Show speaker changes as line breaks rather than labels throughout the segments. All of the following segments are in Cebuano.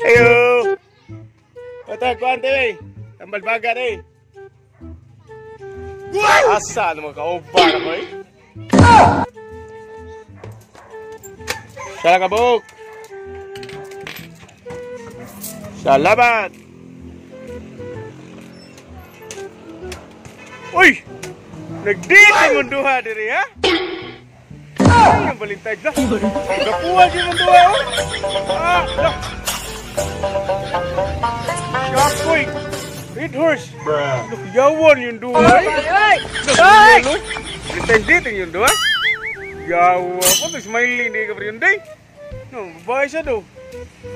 Ayo. Patag kuan te. Tambal baga eh. Asa naman kauban ako eh. Sala kabuk. Salamat. Uy! Nagdito mong duha diri ha? Ay, ang balintag na. Nagapuha siya mong duha oh. Ah, lah. Yakoy. Red horse. Yawan yung duha. Ay! Ay! Balintag dito yung duha. Yawa. Kung smiling di ka pa yun day. No, babae siya do.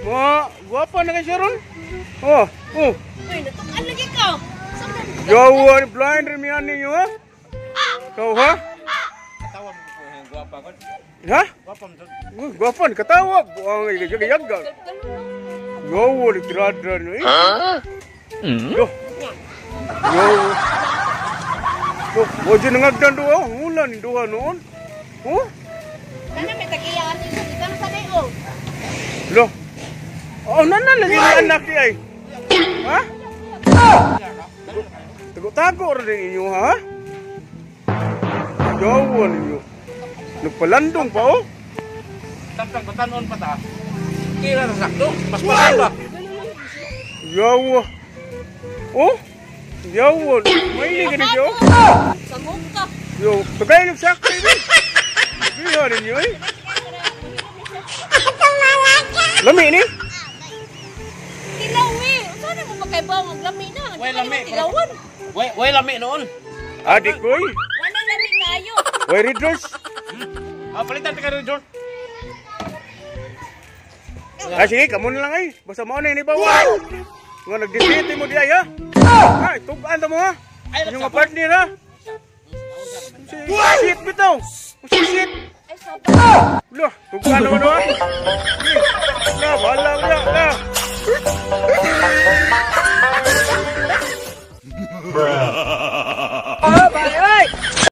Ma, guwapa na kayo siya ron. Oh, oh.
Uy, natukan lagi ka.
Yawa, blind rin yan ninyo ha? Ikaw ha?
Katawa mo po yung guwapa ko.
Ha?
Guwapa mo doon.
Guwapa, katawa. Buang, yaga-yaga. Yawa, nagtirada no eh. Ha? Yo. Yawa. Yo, wajin nangagdan doon. Ang ulan yung duha noon. Oh?
Sana may tagiyaan ninyo. Ikaw na sanay oh.
Lo. Oh, nana lagi ni anak ni ay. Ha? Tago-tago rin inyo ha? Yawa ninyo. Nagpalandong pa oh.
Tantang batanon pa ta. Kira na sakto. Mas patay ba?
Yawa. Oh? Yawa. Maili ka ninyo.
Samok ka.
Yo, tagay ng sakto ini. Biha ninyo eh. Lami ni?
Tilaw eh. Sana mo makaibaw ang lami na.
Way lami.
Tilawan.
Way lami noon.
Adi koy.
Wala lami kayo.
Way red horse.
Ah, palitan ka red horse.
Ah, sige, kamo na lang ay. Basta mao na ini bawa. Nga nagdipiti mo di ay ha. Ay, tugaan ta mo ha. Yung partner ha. Shit bitaw. Shit.
Ay, sabay.
Lah, tugaan naman ha. Lah, wala wala. Lah.